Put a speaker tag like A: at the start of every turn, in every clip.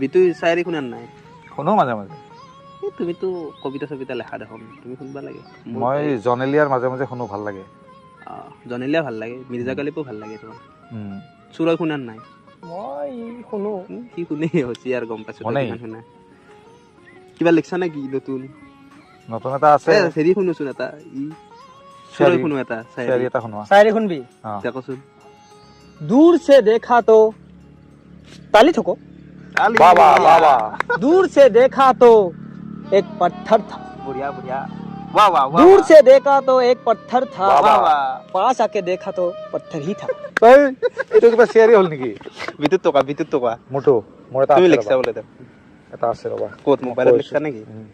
A: বিতু, চায়েৰী শুনা নাই?
B: শুনো মাজে মাজে।
A: এই তুমিতো কবিতা চবিতা লেখা দেখোন, তুমি শুনবা লাগে। মোৰ
B: মই জনেলিয়াৰ মাজে মাজে শুনো, ভাল লাগে।
A: জনেলিয়া ভাল লাগে, মিৰ্জা গালিবো ভাল লাগে তোমাৰ।
B: উম।
A: চুৰই শুনা নাই?
C: মই শুনো।
A: সি শুনে হৈছে আৰু গম পাইছো তই।
B: শুনেই।
A: কিমান শুনা? কিবা লিখছা নেকি নতুন?
B: নতুন এটা আছে।
A: এ, হেৰি শুনোচোন এটা, ই চুৰই শুনো এটা
B: শ্বেয়াৰী
A: চায়েৰী।
B: এটা শুনোৱা।
C: চায়েৰী শুনবি?
B: অ।
A: এতিয়া কচোন।
C: दूर से देखा तो, ताली ठोको।
B: বাহ বাহ বাহ বাহ।
C: दूर से देखा तो एक पत्थर था।
A: বঢ়িয়া বঢ়িয়া, বাহ বাহ বাহ।
C: दूर से देखा तो एक पत्थर था,
B: वाह, वाह।
C: पास आके देखा तो पत्थर ही था।
B: এই, এইটো কিবা শ্বেয়াৰী হ'ল নেকি?
A: বিদ্যুৎ টকা, বিদ্যুৎ টকা।
B: মোৰটো, মোৰ এটা
A: তুমি
B: আছে।
A: লিখছা
B: ৰ'বা।
A: বোলে দে।
B: এটা আছে, ৰ'বা।
A: ক'ত, মোবাইলত
B: কৈছো।
A: লিখছা নেকি?
B: উম।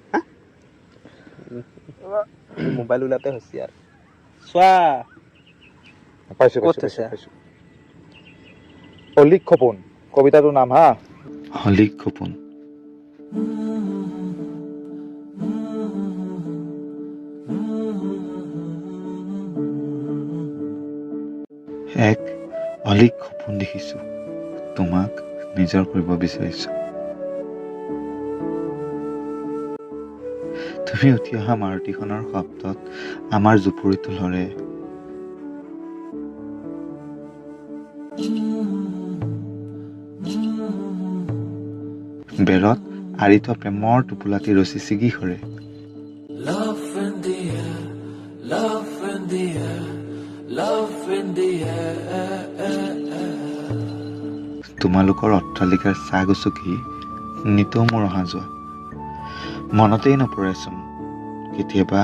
A: মোবাইল ওলাতে হৈছে আৰু চোৱা।
B: পাইছো।
A: ক'ত
B: পাইছো, পাইছো।
A: থৈছা?
B: পাইছো। অলিক সপোন কবিতাটোৰ নাম, হা।
D: অলিক সপোন। এক অলিক সপোন দেখিছোঁ, তোমাক নিজৰ কৰিব বিচাৰিছোঁ। তুমি উঠি অহা মাৰুতিখনৰ শব্দত আমাৰ জুপুৰিটো লৰে। বেৰত আঁৰি থোৱা প্ৰেমৰ টোপোলাটি ৰছী ছিগি সৰে।
E: Love in the air, love in the air, love in the air.
D: তোমালোকৰ অট্টালিকাৰ চাহ গছকি নিতৌ মোৰ অহা যোৱা, মনতেই নপৰেচোন কেতিয়াবা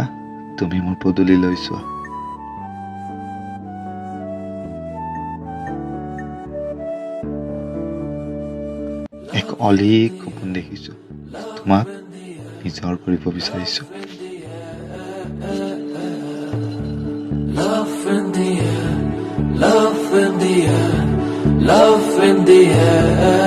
D: তুমি মোৰ পদূলিলৈ চোৱা। এক অলিক সপোন দেখিছোঁ, তোমাক নিজৰ কৰিব বিচাৰিছোঁ।
E: Love in the air, love in the air, love in the air.